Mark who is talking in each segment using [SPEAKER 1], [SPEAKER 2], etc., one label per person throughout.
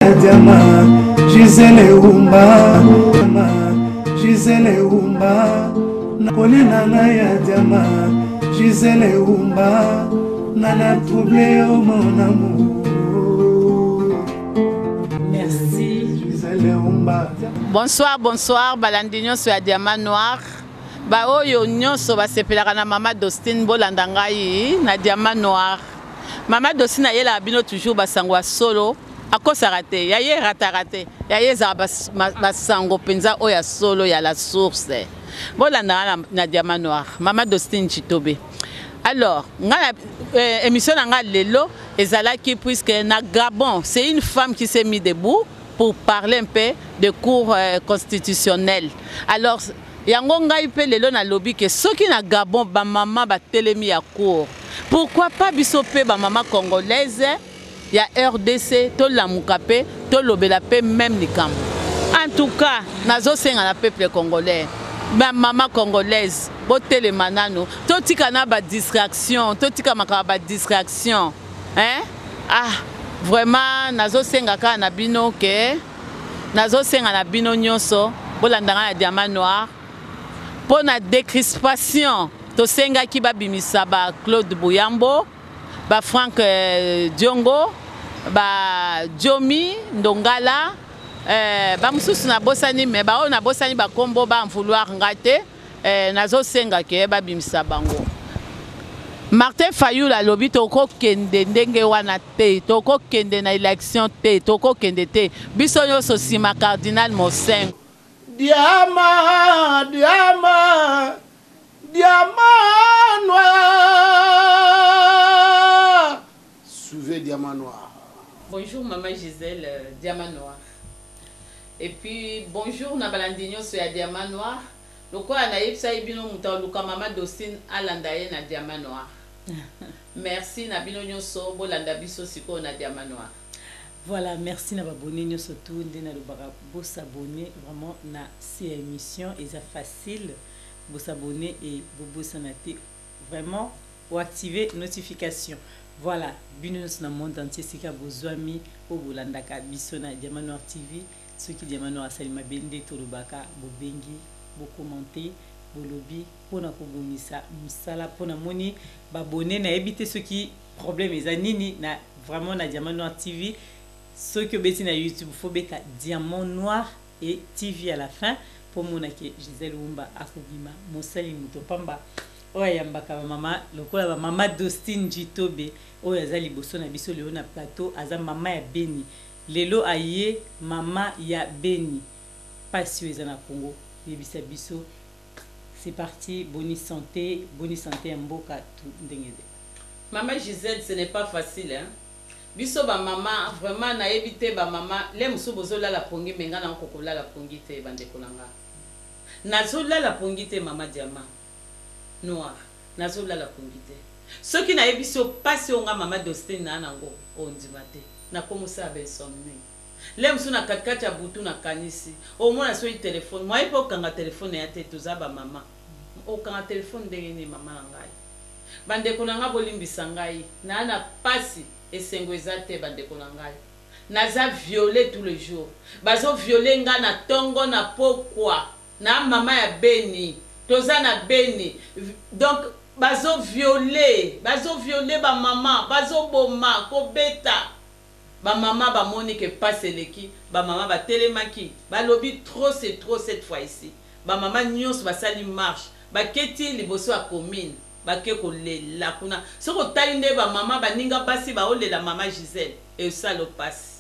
[SPEAKER 1] ya diama Gisele Umba, Gisele Umba, kolia na ngai ya diama Gisele Umba, nana trouble yo mon amour.
[SPEAKER 2] Merci.
[SPEAKER 1] Gisele Umba.
[SPEAKER 2] Bonsoir, bonsoir, balandi nyonso ya Diamant Noir. Baoyo nyonso basepelaka na Mama Dostine, bolanda ngai na Diamant Noir. Mama Dostine ayelaka bino toujours basango ya solo, akosaka te, ya ye erataka te, ya ye ezalaka basango mpenza oyo ya solo ya la source. Bolanda ngai na Diamant Noir, Mama Dostine Tshitobe. Alors, ngai na émission na ngai lelo ezalaki puisque na Gabon, c'est une femme qui s'est mise debout pour parler un peu de cours constitutionnel. Alors, yango ngai pe lelo na lobi ke soki na Gabon ba mama ba telemi ya cour, pourquoi pas biso pe ba mama congolaise ya RDC to lamuka pe to lobela pe même likambo. En tout cas, nazo senga na peuple congolais, ba mama congolaise botelema nanu, totika na ba distraction, totika makambo ba distraction, hein? Ah, vraiment nazo senga kaka na bino ke nazo senga na bino nyonso bolanda nga na Diamant Noir mpo na décrispation. Tosengaki babimisa ba Claude Boyambo, ba Franck Diongo, ba Diomi Ndongala, ba mosusu nabosani, mais ba oyo nabosani ba kombo ba en vouloir nga te, nazosenga ke babimisa bango. Martin Fayulu alobi tokokende ndenge wana te, tokokende na élection te, tokokende te. Biso nyonso nsima Cardinal Monsengwo.
[SPEAKER 1] Diama, diama, diamant noir. Suivez Diamant Noir.
[SPEAKER 2] Bonjour Maman Gisèle, Diamant Noir. Et puis bonjour na balandi nyonso ya Diamant Noir. Lokola nayebisaki bino moto aluka Mama Dostine alanda ye na Diamant Noir. Merci na bino nyonso bolanda biso sikoyo na Diamant Noir.
[SPEAKER 3] Voilà, merci na babonné nyonso tout nde nalobaka bosabonner vraiment na se ya émission eza facile bosabonner et bobosana te vraiment oactiver notification. Voilà, bino nyonso na monde entier sika bozwami oyo bolandaka biso na Diamant Noir TV. Soki Diamant Noir asali mabe nde tolobaka, bobengi, bokommente, bolobi mpona kobongisa mosala mpo namoni babone nayebi te soki problème eza nini na vraiment na Diamant Noir TV. Soki obeti na YouTube faut beta Diamant Noir et TV à la fin po mona ke Gisèle Wumba akobima mosali moto pamba oyo ayambaka ba mama lokola ba mama Dostine Njitobe oyo aza liboso na biso lelo na plateau, aza mama ya Beni lelo aye mama ya Beni pasi oyo eza na Congo yebisa biso. C'est parti, boni santé, boni santé ya mboka tout ndenge eza.
[SPEAKER 2] Maman Gisèle, ce n'est pas facile hein. Biso ba mama vraiment nayebi te ba mama le mosusu bozolala pongi mais nga na kokolala pongi te bandeko na nga. Nazolala pongi te mama Diamant Noir, nazolala pongi te. Soki nayebi so pasi oyo nga mama Dostine na nango ondima te. Nakomosala ba insomnie. Le mosusu na katikati ya butu nakanisi omona soki telefone moye mpe okanga telefone ya te, toza ba mama. Okanga telefone ndenge nini mama na ngai? Bandeko na ngai bolimbisa ngai, na na pasi esengo eza te bandeko na ngai. Naza violé tous les jours. Bazo violé nga na tongo na pokwa. Na mama ya Beni, toza na Beni. Donc bazo violé, bazo violé ba mama, bazo boma, kobeta. Ba mama ba moni ke passe eleki, ba mama ba telemaki, ba lobi trop c'est trop cette fois ici. Ba mama nyonso basali marche, ba keti liboso ya commune, ba ke kolela kuna. Soki otali nde ba mama baninga basi ba olela mama Gisèle, esalo pasi.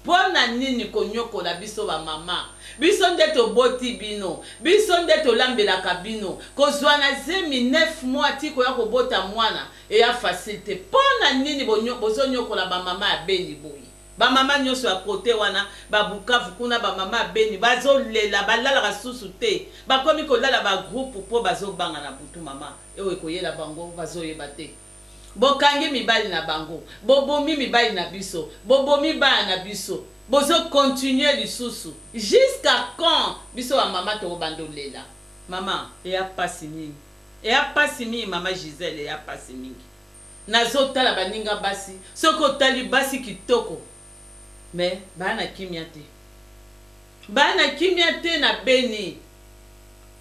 [SPEAKER 2] Pona nini konyokola biso ba mama? Biso nde toboti bino, biso nde tolambelaka bino. Kozwa na zemi 9 mois ti koya kobota mwana eya facile te. Pona nini bozonyokola ba mama ya Beni boye? Ba mama nyonso ya kote wana, ba Bukavu kuna, ba mama ya Beni bazolela, balalaka susu te. Bakomi kolala ba groupe po bazobanga na butu mama. Oyo ekoyela bango bazoyeba te. Bokangi mibali na bango, bobomi mibali na biso, bobomi bana na biso, bozo continuer lisusu. Jusqu'à quand biso ba mama tokobanda olela? Mama, eya pasi mingi. Eya pasi mingi mama Gisèle, eya pasi mingi. Nazotala baninga basi, soki otali basi kitoko. Mais baa na kimia te, baa na kimia te na Beni.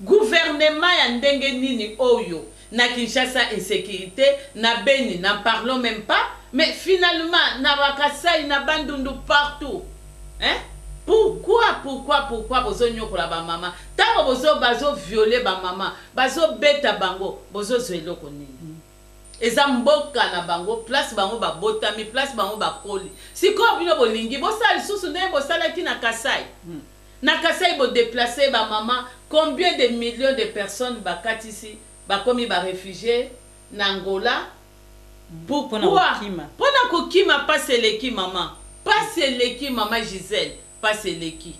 [SPEAKER 2] Gouvernement ya ndenge nini oyo? Na Kinshasa insecurite, na Beni n'en parlons meme pas, mais finalement na ba Kasai, na Bandundu, partout, hein? Pourquoi, pourquoi, pourquoi bozo nyokola ba mama? Tango bozo bazo violer ba mama, bazo beta bango, bozo zwa eloko nini? Eza mboka na bango, place bango babotami, place bango bakoli. Sikoyo bino bolingi bosala lisusu ndenge bosalaki na Kasai? Na Kasai bo deplacer ba mama, combien de millions de personnes bakatisi, bakomi ba refugies na Angola? Pourquoi? Pona kokima pasi eleki maman, pasi eleki maman Gisèle, pasi eleki.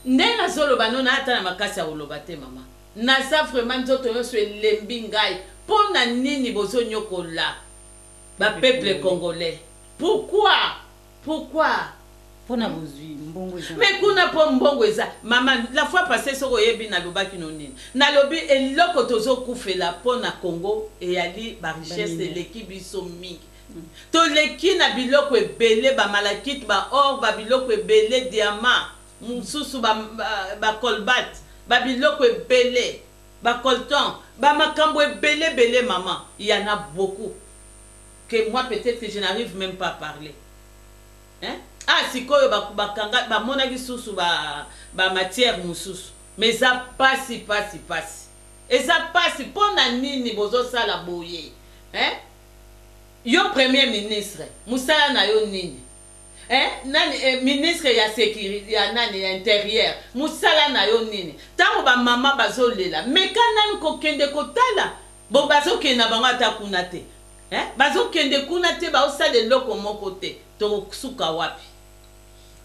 [SPEAKER 2] Ndenge nazoloba no na ata na makasi ya koloba te maman. Naza vraiment nzoto nionso elembi ngai pona nini bozo niokola ba peuple congolais pourquoi pourquoi?
[SPEAKER 3] Pona bozui mbongo eza.
[SPEAKER 2] Mais kuna po mbongo eza maman, la fois passee soki oyebi nalobaki no nini? Nalobi eloko tozo kufela pona Congo eyali ba richesse eleki biso mingi toleki na biloko ebele ba malachite ba or ba biloko ebele diamant mususu ba colbat ba biloko ebele ba coltan ba makambo ebele ebele maman il ya na beaucoup que moi peut etre je n'arrive meme pas à parler hein ah sikoyo ba kanga ba monaki susu ba ba matière mususu mais eza pasi pasi pasi eza pasi pona nini bozo sala boye hein yo premier ministre musala na yo nini Eh nani eh, ministre ya securite ya nani ya interieur musala na yo nini? Tango ba mama bazo lela meka nanu kokende kotala bo bazo kende na bango ata kuna te eh bazo kende kuna te baosala eloko moko te tokosuka wapi?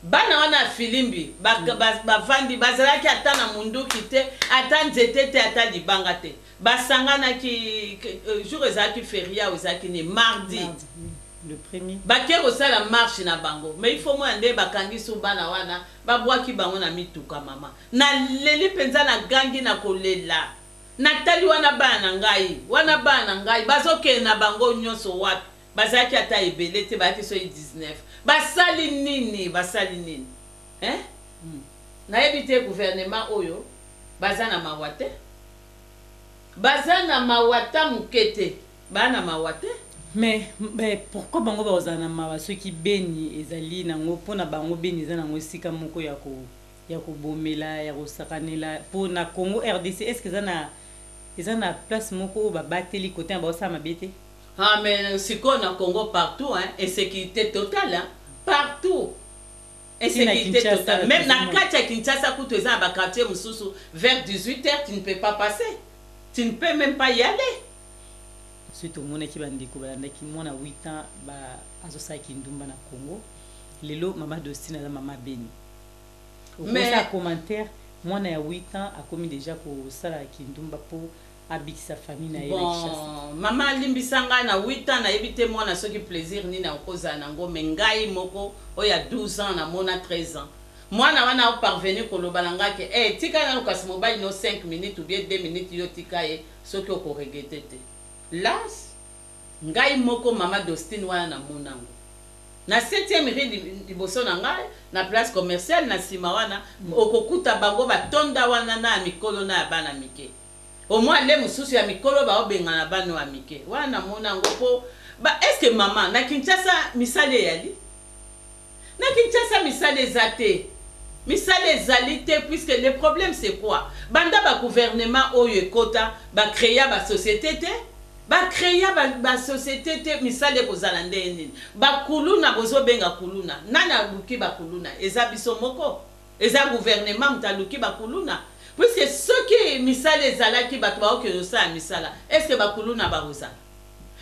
[SPEAKER 2] Bana wana ya filimbi bavandi ba, bazalaki ata na munduki te ata nzete te ata libanga te basanganaki jour ezalaki feria ezalaki ni mardi, mardi.
[SPEAKER 3] Le premier.
[SPEAKER 2] Bake kosala marche na bango mais il faut mona nde bakangi su bana wana babwaki bango na mituka mama naleli penza na gangi na kolela natali wana bana na ngai wana bana na ngai bazokende na bango nyonso wapi bazalaki ata ebele te bayaki soki 19 basali nini basali nini hein? Nayebi te gouvernement oyo baza na mawa te baza na mawa ata moke te. Ba na mawa te.
[SPEAKER 3] Mais mais pourquoi bango bakozala na mawa soki Beni ezali nango mpo na bango Beni eza nango esika moko ya ko ya kobomela ya kosakanela mpo na Congo rdc est ce que eza na eza na place moko oyo babateli kote na baosala mabe te?
[SPEAKER 2] Ah mais sikoyo na Congo partout hein insecurite totale hein partout insecurite totale meme na kati ya Kinshasa kutu eza na ba quartier mosusu vers 18 heures tu ne peux pas passer tu ne peux meme pas y aller.
[SPEAKER 3] Soki tomonaki ba ndeko balandaki mwana 8 ans ba azosala kindumba na Congo lelo mama Dostine aza mama Beni okosala commentaire mwana ya 8 ans akomi dejà kosala kindumba po abikisa famille na ye na Kinshasa.
[SPEAKER 2] Bon mama limbisa ngai na 8 ans nayebi te mwana soki plaisir nini akozala na ngo mais ngai moko oyo ya 12 ans namona 13 ans mwana wana ao parvenir koloba na ngai ke eh tika nanu kasi mobali no 5 minutes ou bien 2 minutes yo tika ye soki oko regrette te las ngai moko mama Dostine wana na mona ngo na septième rue liboso na ngai na place commerciale na sima wana okokuta bango batonda wana na ya mikolo na ya bana mike au moins le mosusu ya mikolo baobengana bana ya mike wana na mona ngo po ba est ce que mama na Kinshasa misala eyali Na Kinshasa misala eza te. Misala ezali te puisque le problème c'est quoi? Banda ba gouvernement oyo ekota ba crea ba societe te, ba crea ba societe te misala ekozala ndenge nini? Ba kuluna bozo benga kuluna nani aluki ba kuluna? Eza biso moko? Eza gouvernement moto aluki ba kuluna? Puisque soki misala ezalaki bato bakokende kosala misala est ce que ba kuluna bakozala?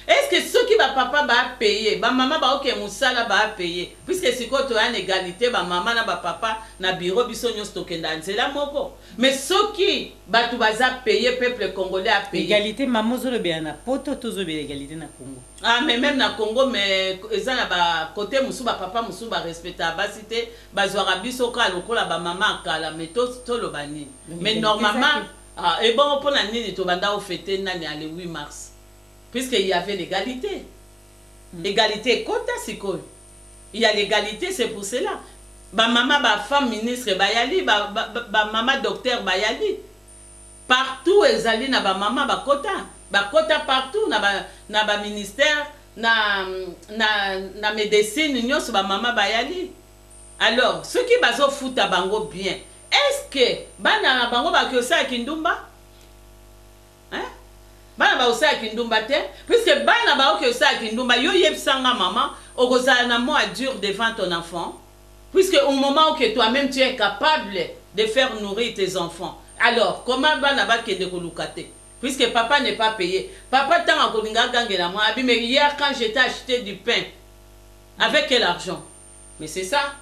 [SPEAKER 2] Est ce que soki ba papa ba paye, ba mama ba okende musala ba paye, puisque sikoyo toya na egalite ba mama na ba papa na bureau biso nionso tokendaka nzela moko, mais soki batu baza paye peuple congolais a paye.
[SPEAKER 3] Egalite mama ozolobela na poto to ozolobela egalite na Congo?
[SPEAKER 2] Ah mais meme na Congo mais eza na ba cote mosusu ba papa mosusu ba respectaka basi te, bazuaka biso kaka lokola ba mama ya kala mais toloba nini? Mais normalement ah ebongo pona nini tobanda ko feter nani le 8 mars? Puisque il y avait l'egalite. Egalite ekota sikoyo. Il y a l'égalité, c'est pour cela. Ba mama, ba femme ministre bayali, ba, ba, ba, ba mama docteur bayali. Partout ezali na ba mama bakota, bakota partout na ba ministère, na médecine nyonso, ba mama bayali. Alors, soki bazofuta bango bien, est-ce que bana na bango bakoki kosala kindumba? Hein? Bana bakosala kindumba te, puisque bana bakoki kosala kindumba. Yo yebisanga, mama, okozala na mot à dire devant ton enfant, puisque au moment où que toi-même tu es capable de faire nourrir tes enfants, alors comment bana bakende koluka te, puisque papa n'est pas payé? Papa, ntango akolinga agangela mwa abi, mais hier quand j'étais acheté du pain, avec quel argent? Mais c'est ça.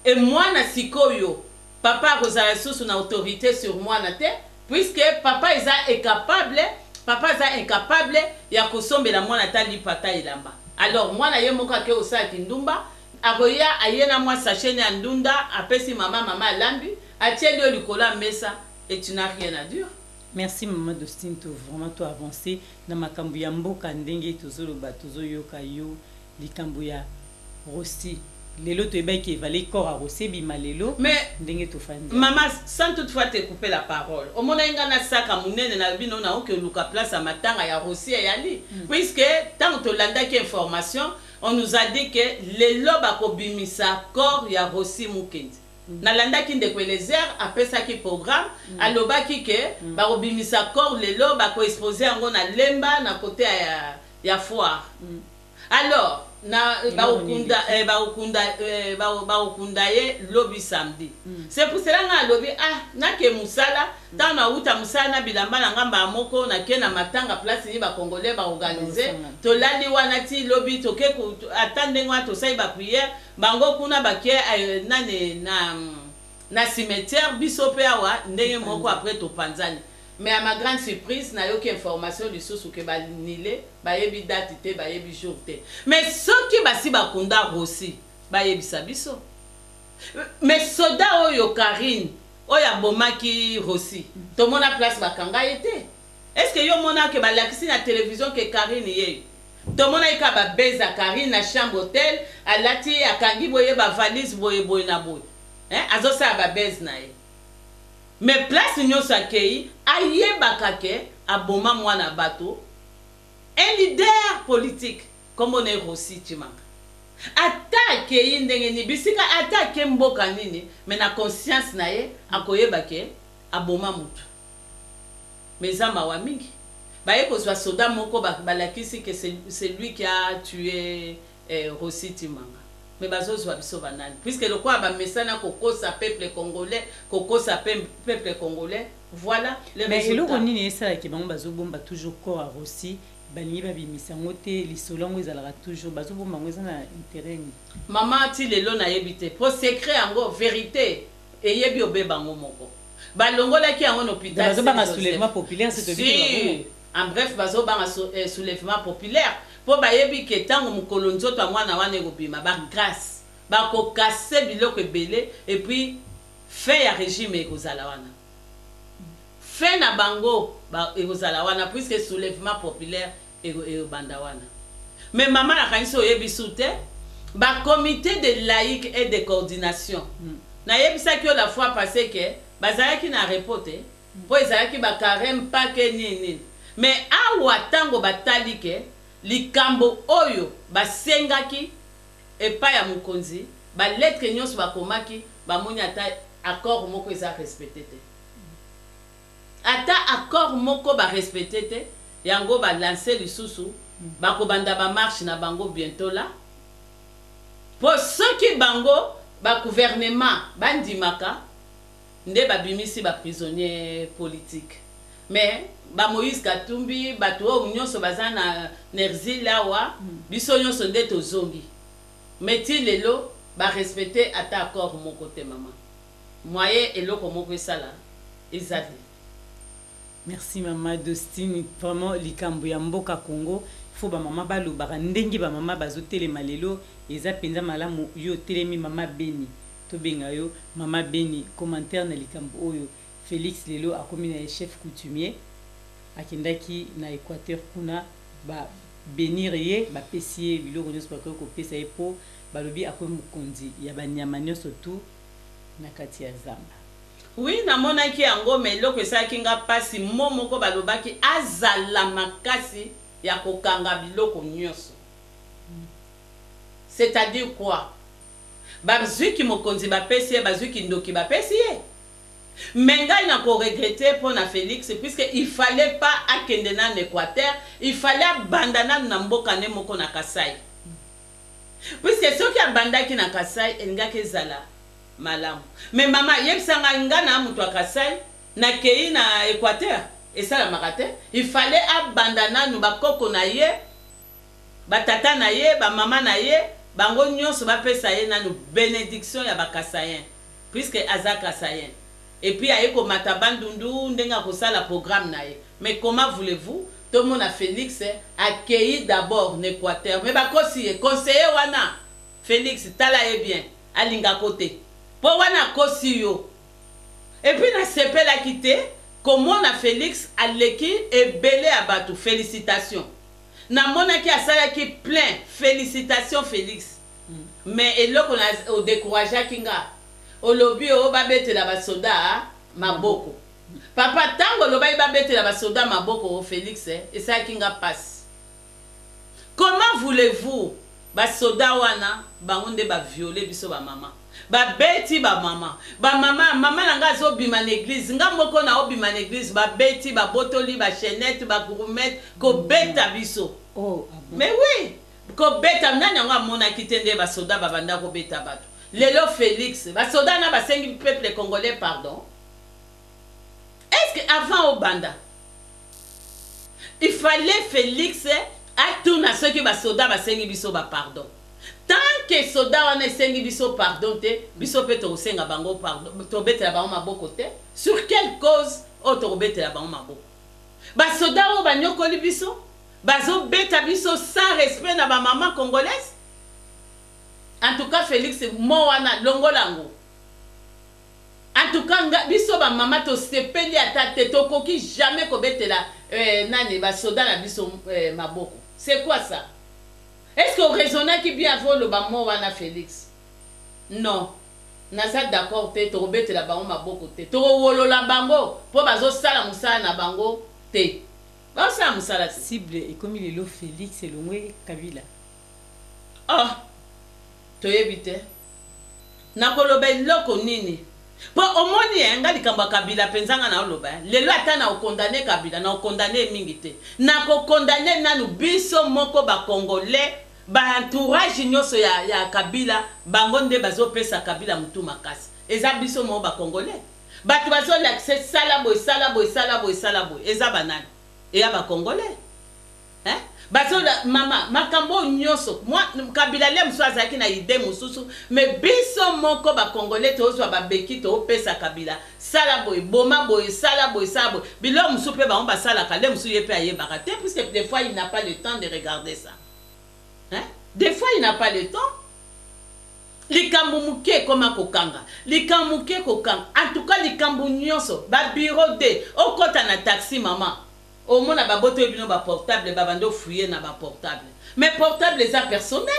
[SPEAKER 2] Et mwana sikoyo, papa akozala lisusu na autorité sur mwana te, puisque papa eza incapable, papa aza incapable ya kosombela mwana ata lipa, ata elamba. Alors mwana ye moko ake kosala kindumba, akoya, aye na mwa sachet ya ndunda, apesi mama, mama alambi, atieli yo likolo ya mesa, et tu n'as rien à dire.
[SPEAKER 3] Merci, mama Dostine. To vraiment to avancé na makambo ya mboka. Ndenge tozoloba, tozoyoka yo, likambo ya Rossy, lelo toyebaki evale corps ya Rossy ebima lelo.
[SPEAKER 2] Mais
[SPEAKER 3] ndenge tofandi.
[SPEAKER 2] Mama, sans toutefois te couper la parole, omonaki nga na saka monene na bino, naoki oluka place ya matanga ya Rossy eyali, puisque ntango tolandaki information, on nous a dit que lelo bakobimisa corps ya Rossy Mukendi. Nalandaki ndeko Elezer, apesaki programme, alobaki ke bakobimisa corps lelo, bakoexpose yango na Lemba, na kote ya foire. Alors na bakokunda ye lobi samedi. C'est pour cela nga alobi, ah, nake mosala. Ntango nauta mosala na bilamba na nga, mbala moko nake na matanga, place nini bacongolais baorganize. Tolali wana ti lobi, toke ata ndenge wana, tosali baprière bango kuna, bake nani na cimetière, biso mpe awa ndenge moko, après topanzani. Mais à ma grande surprise, nayoki information lisusu ke banile, bayebi date te, bayebi jour te. Mais soki basi bakunda Rossy, bayebisa biso. Mais soda oyo Karine, oyo abomaki Rossy, tomona place bakanga ye te. Est ce que yo mona ke balakisi na télévision ke Karine ye? Tomonaki kaka babeza Karine na chambre hôtel, alati, akangi boye bavalise, boye boye na boye, hein? Azosala babeze na ye, mais place nyonso akei, ayebaka ke aboma mwana bato, un leader politique kombo na ye Rossy Tshimanga. Ata akei ndenge nini, bisika ata ake mboka nini, mais na conscience na ye akoyeba ke aboma motu. Mais eza mawa mingi, baye kozwa soda moko, balakisi ke c'est lui qui a tué Rossy Tshimanga. Mais bazozwa biso banani? Puisque lokola bamesana kokosa peuple congolais, kokosa peuple congolais, voilà
[SPEAKER 3] le Mais eloko nini esalaki bango bazobomba toujours corps ya Rossy? Balingi babimisa yango te, lisolo yango ezalaka toujours, bazobomba yango, eza na intérêt nini?
[SPEAKER 2] Mama, ti lelo nayebi te, po secret yango, vérité eyebi obe bango moko. Balongolaki yango na hôpital.
[SPEAKER 3] Bazobanga soulèvement populaire.
[SPEAKER 2] Si, en bref, bazobanga soulèvement populaire, mpo bayebi ke ntango mokolo nzoto ya mwana wana ekobima, bagrâce bakokase biloko ebele, et puis fin ya régime ekozala wana, fin na bango ekozala wana, puisque soulèvement populaire ekobanda wana. Mais mama, nakanisi oyebi su te, bacomité de laïque et de coordination, nayebisaki yo la fois passée ke bazalaki na repos te, mpo ezalaki bacarême, Pâques, nini nini. Mais awa ntango batali ke likambo oyo basengaki epai ya mokonzi, balettre nyonso bakomaki, bamoni ata accord moko eza respecté te, ata accord moko barespecte te. Yango balance lisusu, bakobanda bamarche na bango bientôt là, mpo soki bango bagouvernement bandimaka nde babimisi baprisonnier politique. Mais bamoïse Katumbi, bato oyo nyonso baza na exil awa, biso nyonso nde tozongi. Mais ti lelo barespecte ata accord moko te. Mama, moyen eloko moko esala eza te.
[SPEAKER 3] Merci, mama Dostine. Vraiment, likambo ya mboka Congo, fo bamama balobaka. Ndenge bamama bazotelema lelo, eza mpenza malamu. Yo otelemi, mama Beni, tobenga yo mama Beni. Commentaire na likambo oyo, Félix lelo akomi na ye chef coutumier, akendaki na Équateur kuna, babénir ye, bapesi ye biloko nyonso bakoki kopesa ye mpo Balobi akomi mokonzi ya banyama nyonso tu na kati ya zamba.
[SPEAKER 2] Oui, namonaki yango, mais eloko esalaki nga mpasi mo moko, balobaki azala makasi ya kokanga biloko nyonso. C'est-à-dire quoi? Bazwiki mokonzi, bapesi ye, bazwi kindoki, bapesi ye. Mais ngai nakoregretter mpo na Félix, puisque il fallait pas akende nanu Équateur, il fallait abanda nanu na mboka nde moko, na Kasai, puisque soki abandaki na Kasai, elingaki ezala malamu. Mais mama, yebisa ngai, nga na moto ya Kasai, nakei na Équateur, esalamaka te. Il fallait abanda nanu bakoko na ye, batata na ye, bamama na ye, bango nyonso bapesa ye nanu bénédiction ya Bakasaïen, puisque aza Kasaïen, et puis aye komata Bandundu ndenge akosala programme na ye. Mais comment voulez-vous tomona Félix akei d'abord na Équateur? Mais bakosi ye, conseiller wana. Félix, tala ye bien, alingako te, mpo wana akosi yo. Et puis nasepelaki te komona Félix aleki ebele ya bato. Félicitation, namonaki asalaki plein. Félicitation Félix. Mais eloko na odécourageaki nga, olobi o babetela basoda maboko. Papa, ntango olobaki babetela basoda maboko, o Félix, esalaki nga mpasi. Comment voulez-vous basoda wana, bango nde baviole biso bamama, babeti bamama, bamama? Mama na nga azobima na église, nga moko na obima na église, babeti, babotoli bachaînette, bagourmette, kobeta biso.
[SPEAKER 3] Oh, ah bon.
[SPEAKER 2] Mais oui, kobeta nani yango amonaki te nde basoda babanda kobeta bato. Lelo Félix, basoda na basengi peuple congolais pardon. Est ce que avant obanda, il fallait Félix atuna soki basoda basengi biso bapardon? Tant que soda wana esengi biso pardon te, biso mpe tokosenga bango pardon, tobetela bango maboko te. Sur quelle cause oyo tokobetela bango maboko? Basoda oyo banyokoli biso, bazobeta biso sans respect na bamama congolaise. En tout cas Félix, mo wana longola yango. En tout cas nga, biso bamama tosepeli ata te. Tokoki jamais kobetela nani, basoda na biso maboko. C'est quoi ça? Est ce que oraisonnaki bien avant oloba mo wana, Félix? Non, naza d'accord te. Tokobetela bango maboko te, tokowolola bango mpo bazosala mosala na bango te, bazosala mosala te.
[SPEAKER 3] Cible ekomi lelo Félix, elongwe Kabila.
[SPEAKER 2] Oh, toyebi te nakoloba eloko nini, mpo omoni ye nga likambo ya Kabila mpenza, nga naoloba lelo, ata na okondane Kabila, na okondane mingi te. Nakokondane nanu biso moko Bacongolais, baentourage nyonso ya Kabila, bango nde bazopesa Kabila motu makasi. Eza biso moko Bacongolais, bato bazolakisa sala boye, sala boye, sala boye, sala boye. Eza banani? Eya Bacongolais, hein? Bazola mama makambo oyo nyonso. Kabila le mosusu azalaki na idée mosusu, mais biso moko Bacongolais tozwa babeki, topesa Kabila sala boye, boma boye, sala boye, sala boye. Biloko mosusu mpe bango basalaka, le mosusu ye mpe ayebaka te, puisque des fois il n'a pas le temps de regarder ça, hein? Des fois il n'a pas le temps. Likambo moke ekoma kokanga, likambo moke kokanga. En tout cas likambo nyonso babureau de okɔta na taxi, mama, omona baboto oyo bino baportable, babandi ofouiller na baportable. Mais portable eza personnel,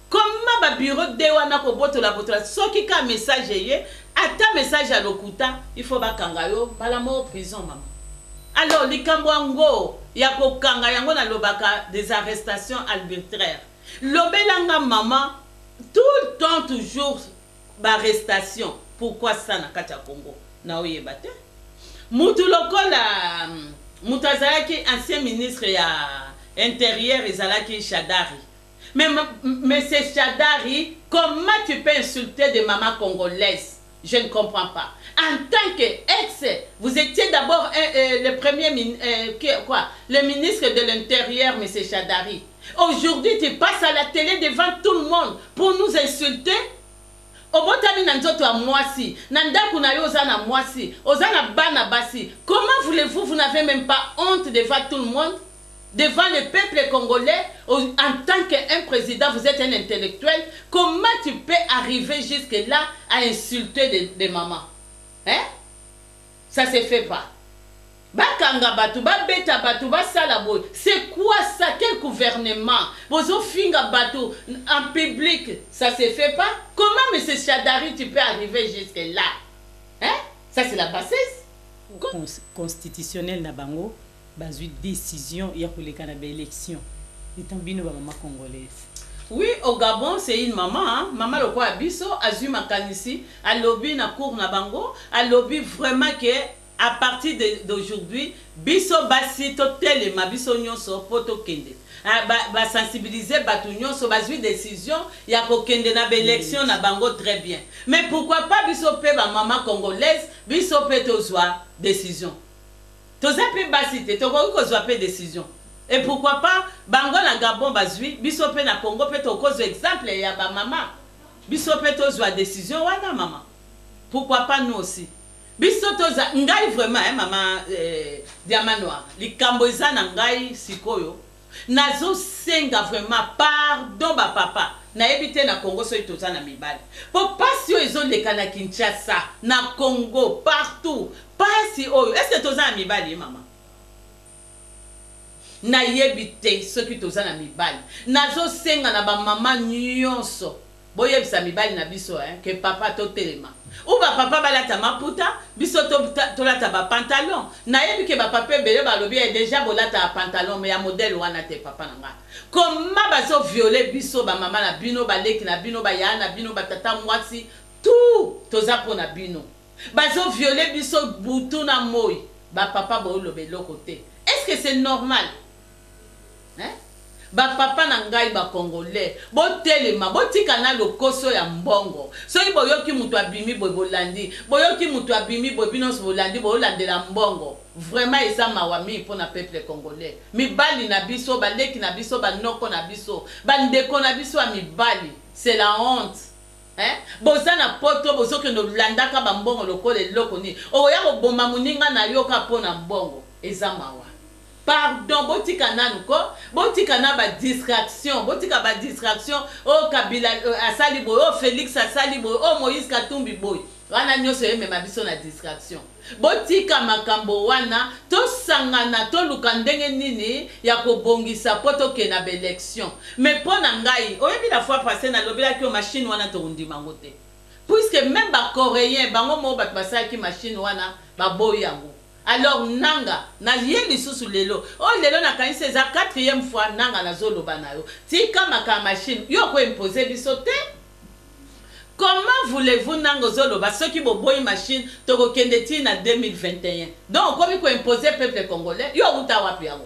[SPEAKER 2] comment babureau de wana kobotola botola? Soki ka message eye, ata message ya lokuta, il faut bakanga yo mbala moko, prison, mama. Alors likambo yango ya kokanga yango, nalobaka des arrestations arbitraires. Lobelanga mama, tout le temps toujours baarrestation, pourquoi ça na kati ya Congo? Naoyeba te. Mutu lokola mutu azalaki ancien ministre ya Intérieur, ezalaki Shadari. Mais c'est Shadari, comment tu peux insulter des mamans congolaises? Je ne comprends pas. En tant que ex, vous étiez d'abord le premier quoi, le ministre de l'Intérieur, monsieur Shadari. Aujourd'hui, tu passes à la télé devant tout le monde pour nous insulter. Obotami na nzoto ya mwasi, na ndako na yo oza na mwasi, oza na bana basi. Comment voulez-vous? Vous n'avez même pas honte devant tout le monde, devant le peuple congolais? En tant qu'un président, vous êtes un intellectuel, comment tu peux arriver jusque là à insulter des mamans, hein? Ça se fait pas. Bakanga bato, babeta bato, basala boye. C'est quoi ça? Quel gouvernement? Bozofinga bato en public, ça se fait pas? Comment monsieur Shadary tu peux arriver jusque là? Hein? Ça c'est la bassesse.
[SPEAKER 3] Constitutionnel na bango bazwi décision ya koleka na baélection etant bino bamama congolaise.
[SPEAKER 2] Oui, au Gabon, c'est une maman, hein? Maman lokola biso, azwi makanisi, alobi na cour na bango, alobi vraiment que à partir d'aujourd'hui, biso basi totelema biso nyonso mpo tokende. Basensibilize bato nyonso, bazwi décision ya kokende na baélection na bango, très bien. Mais pourquoi pas biso mpe bamama congolaise, biso mpe tozwa décision? Toza mpe basi te, tokoki kozwa mpe décision. Et pourquoi pas bango na Gabon bazwi, biso mpe na Congo mpe tokozwa exemple ya bamama, biso mpe tozwa décision wana mama. Pourquoi pas nous aussi? Biso toza ngai vraiment, eh, mama Diamant Noir, likambo eza na ngai sikoyo, nazosenga vraiment pardon bapapa. Nayebi te na Congo soki toza na mibali, mpo pasi oyo ezoleka na Kinshasa, na Congo, partout, pasi oyo, est-ce toza na mibali ye mama? Nayebi te soki toza na mibali. Nazosenga na bamama nyonso, boyebisa mibali na biso, eh, ke papa totelema ou bapapa balata maputa, biso tolata bapantalon. Nayebi ke bapapa ebele balobi déjà bolata ya pantalon, mais ya modèle wana te. Papa na nga, koma bazoviole biso bamama na bino, baleki na bino, bayaya na bino, batata mwasi, tout toza mpo na bino. Bazoviole biso butu na moi, bapapa booloba eloko te. Est ce que c'est normal, hein? Bapapa na ngai bacongolais, botelema, botika na lokoso ya mbongo. Soki boyoki moto abimi boye, bolandi, boyoki moto abimi boye, bino nyonso bolandi, boyolandela mbongo. Vraiment eza mawa mingi mpona peuple congolais. Mibali na biso, baleki na biso, banoko na biso, bandeko na biso ya mibali, c'est la honte, hein? Boza na poto, bozokende olandaka bambongo lokola eloko nini. Okoya koboma moninga na yo kaka mpo na mbongo, eza mawa. Pardon, botika nanu ko, botika na badistraction, botika badistraction. Oyo Kabila asali boye, oyo Félix asali boye, oyo Moïse Katumbi boye, wana nyonso emema biso na distraction. Botika makambo wana, tosangana, toluka ndenge nini ya kobongisa mpo tokende na baélection. Mais mpo na ngai, oyebi, la fois passée nalobelaki yo machine wana, tokondima yango te, puisque même bacoréen bango moko bato basalaki machine wana baboyi yango. Alors nanga naye lisusu lelo oyo, lelo nakanisi eza quatrième fois nanga nazoloba na yo, tika makambo machine, yo koimpose biso te. Comment voulez-vous nanga ozoloba soki boboyi machine, tokokende ti na 2021? Donc okomi koimpose peuple congolais. Yo outa wapi yango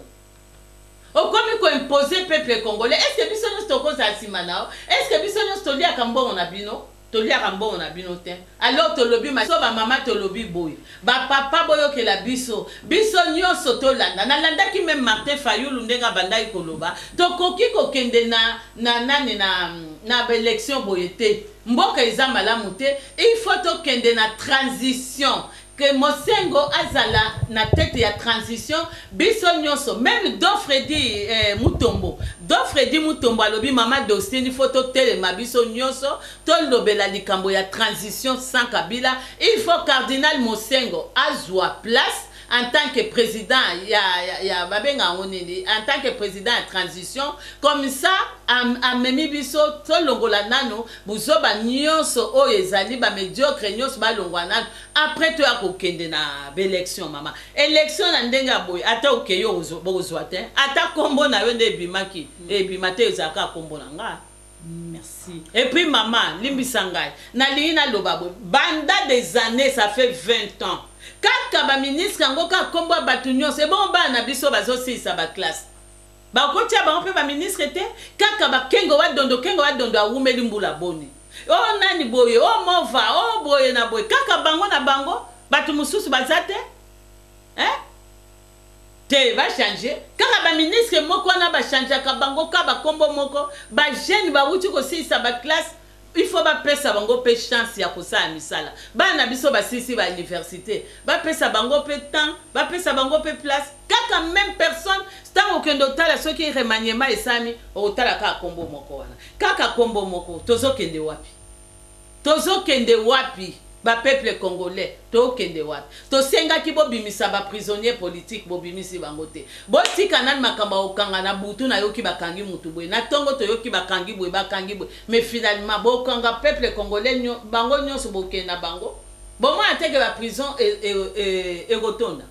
[SPEAKER 2] okomi koimpose peuple congolais? Est ce biso nyonso tokozala nsima na yo? Est ce biso nyonso toliaka mbongo na bino? Toliaka mbongo na bino te. Alors tolobi so bamama, tolobi boye, bapapa boyokela biso, biso nyonso tolanda. Nalandaki même Martin Fayulu ndenge abandaki koloba, tokoki kokende na nani na baélection boye te, mboka eza malamu te, il faut tokende na transition, ke Mosengo azala na tête ya transition. Biso nyonso, même Don Fredi Mutombo, Don Fredi Mutombo alobi: mama Dostine, faut totelema biso nyonso, tolobela likambo ya transition sans Kabila. Il faut cardinal Mosengo azwa place en tant que président ya babenga yango nini, en tant que président ya transition. Comme ça amemi biso, tolongola nano buzoba nyonso oyo ezali, bamédiocre nyonso balongwa nano, après toya kokende na baélection. Mama, élection na ndenge ya boye, ata okei bokozwa te, ata nkombo na yo nde ebimaki, ebima te, ezalaka nkombo na nga.
[SPEAKER 3] Merci.
[SPEAKER 2] Et puis mama, limbisa ngai, nalingi naloba boye, banda des années, ça fait 20 ans, kaka baministre yango, kaka nkombo ya bato nyonso. Ebongo bana na biso bazosilisa baklasse, bakotia bango mpe baministre te? Kaka bakengo wadondo, kengo wadondo awumeli mbula boni, o nani boye, o mova, o boye na boye, kaka bango na bango, bato mosusu baza te, eh? Te, bachange kaka baministre moko wana, bachangeaka bango kaka bakombo moko. Bajeune bawuti kosilisa baklasse, il faut bapesa bango mpe chance ya kosala misala. Bana na biso basilisi bauniversité, bapesa bango mpe temps, bapesa bango mpe place. Kaka même personne, ntango okende otala soki remaniement esami, okotala kaka kombo moko wana, kaka kombo moko. Tozokende wapi? Tozokende wapi? Ba peuple congolais tokende wapi? Tosengaki bobimisa ba prisonniers politiques, bobimisi bango te. Botika nani makambo ya kokanga na butu, nayoki bakangi mutu boye, na tongo toyoki bakangi boye, bakangi boye, mais finalement bokanga peuple congolais bango nyonso, bokende na bango. Bomona te ke ba prison ekotonda?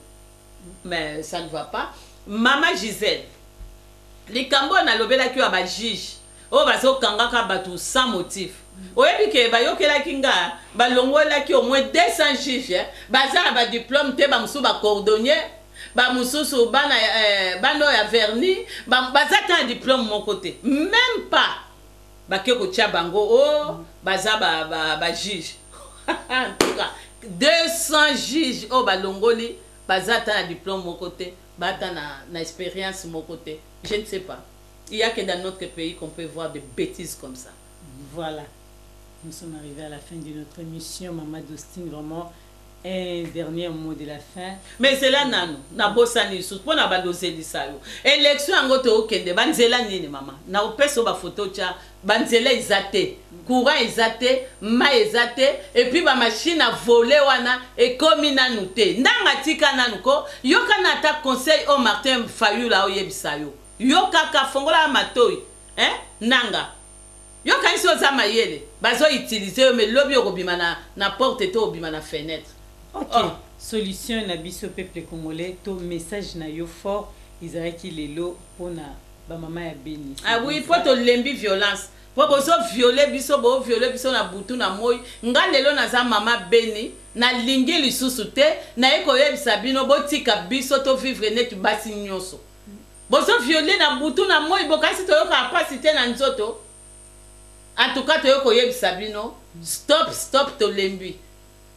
[SPEAKER 2] Mais ça ne va pas. Mama Gisèle, likambo oyo nalobelaki oyo ya bajuge oyo bazokangaka bato sans motif, oyebi ke bayokelaki nga, balongolaki au moins 200 juge baza na badiplôme te, bamosusu bacordonnier, bamosusu bana bana oyo ya vernis, baza ta na diplôme moko te, même pas. Bake kotia bango o baza bajuge. En tout cas, 200 juge oyo balongoli baza ta na diplôme moko te, bata na expérience moko te. Je ne sais pas, il y a que dans notre pays qu'on peut voir des bêtises comme ça.
[SPEAKER 3] Voilà, nous sommes arrivés à la fin de notre émission. Maman Dostine, vraiment un dernier mot de la fin.
[SPEAKER 2] Mais nzela nanu nabosani lisusu mpo na bandozelisa yo élection yango, tookende banzela nini? Mama, nakopesa yo bafoto tya. Banzela eza te, courant eza te, mai eza te, et puis bamachine à voler wana ekomi nanu te. Ndanga tika nanu ko yoka na ata conseil oyo Martin Fayulu oyebisa yo. Yo kaka fongola ya matoi, hein? Nanga yokanisi oza mayele, bazoutiliser yo, mais lobi okobima na porte te, obima na fenêtre.
[SPEAKER 3] Ok.
[SPEAKER 2] Oh.
[SPEAKER 3] Solution na biso peuple congolais to message na yo fort ezalaki lelo mpona bamama ya Beni?
[SPEAKER 2] Ah oui, mpo tolembi violence, mpo bozovioler biso, bovioler biso na butu na moi. Nga lelo naza mama Beni, nalingi lisusu te. Naye koyebisa bino, botika biso tovivre neti basi nyonso. Bozovioler na butu na moi, bokanisi toyokaka mpasi te na nzoto? En tout cas, toye koyebisa bino: stop, stop, tolembi.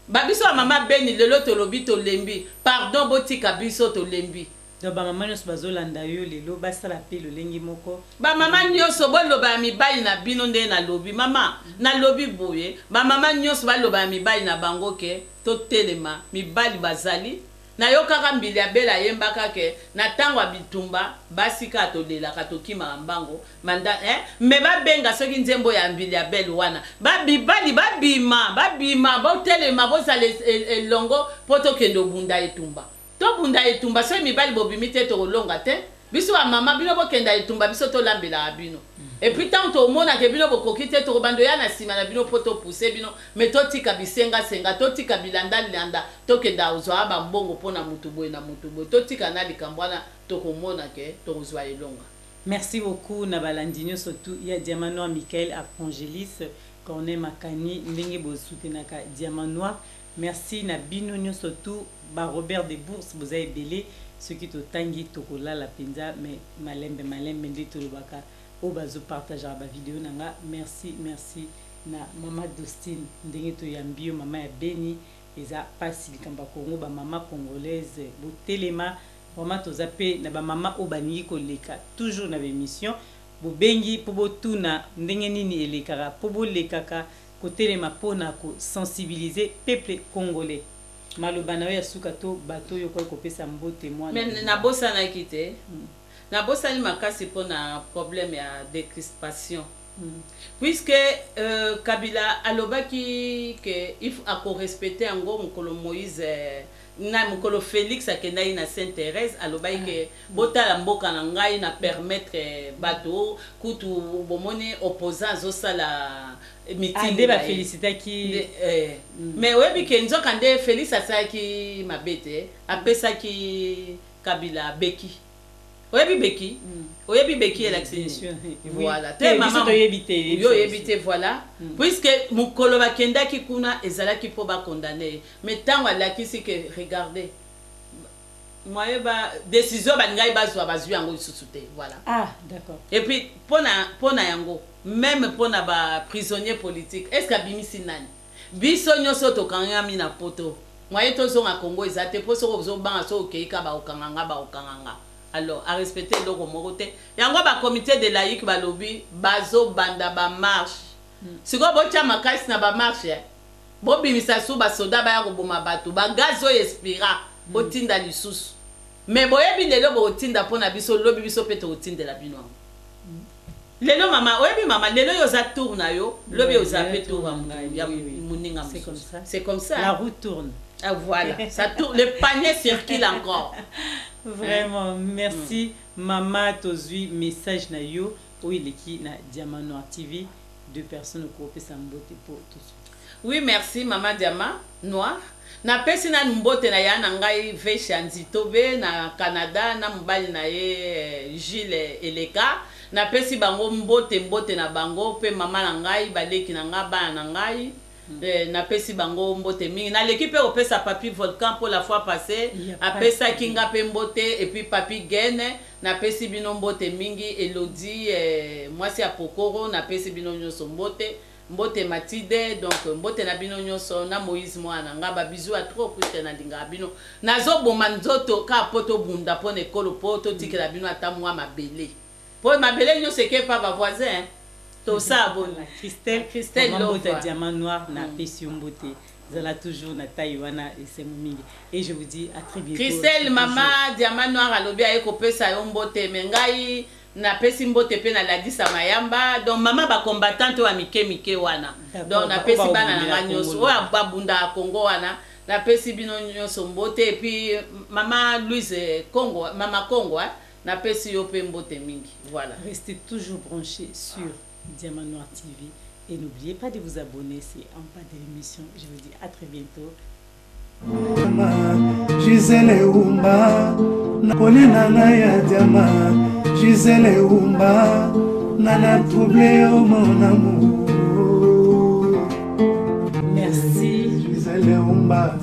[SPEAKER 2] Babiso ya mama Beni lelo tolobi tolembi. Pardon, botika biso, tolembi.
[SPEAKER 3] Donc bamama nyonso bazolanda yo lelo, basala mpe lolenge moko.
[SPEAKER 2] Bamama nyonso, boloba ya mibali na bino. Nde nalobi, mama, nalobi boye: bamama nyonso baloba ya mibali na bango ke totelema. Mibali bazali, nayokaka mbili abela ayembaka ke na ntango ya bitumba basi kaka tolelaka, tokimaka mbango manda, eh? Mais babenga soki nzembo ya mbili ya bele wana, babibali babima, babima, botelema, bozala elongo mpo tokende obunda etumba. Tobunda etumba. Soki mibali bobimi te, tokolonga te. Biso bamama, bino bokenda etumba, biso tolambelaka bino. Et puis ntango tomonaka bino bokoki te, tokobanda oya na nsima na bino mpo topuse bino. Mais totika bisengasenga, totika bilandalanda, tokenda kozwaka bambongo mpo na mutu boye na mutu boye. Totika na likambo wana, tokomona ke tokozwa elonga.
[SPEAKER 3] Merci beaucoup na balandi nyonso tu ya Diamant Noir, Michael Archangelis, Corneille Makani, ndenge bosoutenaka Diamant Noir. Merci na bino nyonso tu, barobert de Bourse, boza ebele. Soki totangi, tokolala mpenza, mais malembe malembe nde tolobaka. Oyo bazopartageaka bavideo na nga, merci. Merci na mama Dostine, ndenge toyambi yo, mama ya Beni. Eza mpasi likambo ya Kongo. Bamama congolaise, botelema vraiment. Toza mpe na bamama oyo balingi koleka toujours na baémission. Bobengi mpo botuna ndenge nini elekaka, mpo bolekaka kotelema mpona kosensibiliser peuple congolais. Maloba na yo ya suka to bato oyo okoki kopesa mbote, mwana.
[SPEAKER 2] Mais nabosanaki te, nabosani makasi mpona problème ya décrispation, puisque Kabila alobaki ke il faut akorespecter yango. Mokolo Moïse na mokolo Félix akendaki na Sainte Thérèse, alobaki ke botala mboka na ngai, na permettre bato kutu bomoni opposant azosala meeting.
[SPEAKER 3] Nde bafélicitaki.
[SPEAKER 2] Mais oyebi ke nzoka nde Félix asalaki mabe te, apesaki Kabila beki. Oyebi beki? Oyebi beki elakisi nini? Voilà te, mama, yo oyebi te. Voilà, puisque mokolo bakendaki kuna ezalaki mpo bakondamner ye, mais ntango alakisi ke regarde moye ba décision balingaki bazwa, bazwi yango lisusu te. Voilà.
[SPEAKER 3] Ah, d'accord.
[SPEAKER 2] Et puis mpona yango, même mpona baprisonnier politique, est ce que abimisi nani? Biso nyonso tokangami na poto, moye tozonga Kongo eza te, mpo soki ozobanga, soki okei ka bakokanga nga, bakokanga nga. Alors arespecter eloko moko te. Yango bacomité de laïque balobi bazobanda bamarche. Sikoyo botya makasi na bamarche, bobimisa su basoda baya koboma bato, bagaz oyo expira, botinda lisusu. Mais boyebi, lelo bokotinda mpo na biso, lobi biso mpe tokotindela bino yango. Lelo mama, oyebi mama, lelo yo oza tour na yo, lobi oza pe tour ya moninga mosusu. C'est comme ça.
[SPEAKER 3] La roue tourne.
[SPEAKER 2] Ah, voilà, ça tourne, le panier circule encore.
[SPEAKER 3] Vraiment, merci mama, tozwi message na yo oyo eleki na Diamant Noir TV. Deux personnes okopesa mbote po tosuki.
[SPEAKER 2] Oui, merci mama Diamant Noir. Napesi nanu mbote na ya na ngai Vesha Nzitobe na Canada na mobali na ye Gilles Eleka. Napesi bango mbote, mbote na bango pe mama na ngai, baleki na ngai, bana na ngai. Napesi bango mbote mingi. Naleki pe kopesa Papy Volcan po la fois passée apesaki nga pe mbote, et puis Papy Gene, napesi bino mbote mingi. Elodie mwasi ya Pokoro, napesi bino nyonso mbote. Mbote Matide, donc mbote na bino nyonso, na Moïse mwana nga, ba bisous à trop puisque nalingaka bino. Nazoboma nzoto kaka po tobunda po na ekolo, po totikela bino ata mwa mabele. Po mabele nyonso eke pa ba voisin, hein. Tosala boni.
[SPEAKER 3] Christelle,
[SPEAKER 2] Christelle
[SPEAKER 3] maman
[SPEAKER 2] Lova.
[SPEAKER 3] Mbota Diamant Noir na pesi yo mbote. Zala toujours na taille wana esengo mingi. Et je vous dis à très bientôt.
[SPEAKER 2] Christelle, mama Diamant Noir alobi aye kopesa yo mbote, mais ngai napesi mbote pe na Ladisa Mayamba. Donc mama ba combattante oyo ya mike mike wana. Donc napesi bana na ngai nyonso oyo babundaka Congo wana, napesi bino nyonso mbote. Et puis mama Louise Congo, mama Congo, hein, napesi yo pe mbote mingi. Voilà.
[SPEAKER 3] Restez toujours branchés sur Diamant Noir TV et n'oubliez pas de vous abonner, c'est en bas de l'émission. Je vous dis à très bientôt.
[SPEAKER 1] Gisèle Oumba, Colina ya Diama, Gisèle Oumba, nana troublé oh mon amour.
[SPEAKER 3] Merci.
[SPEAKER 1] Gisèle Oumba.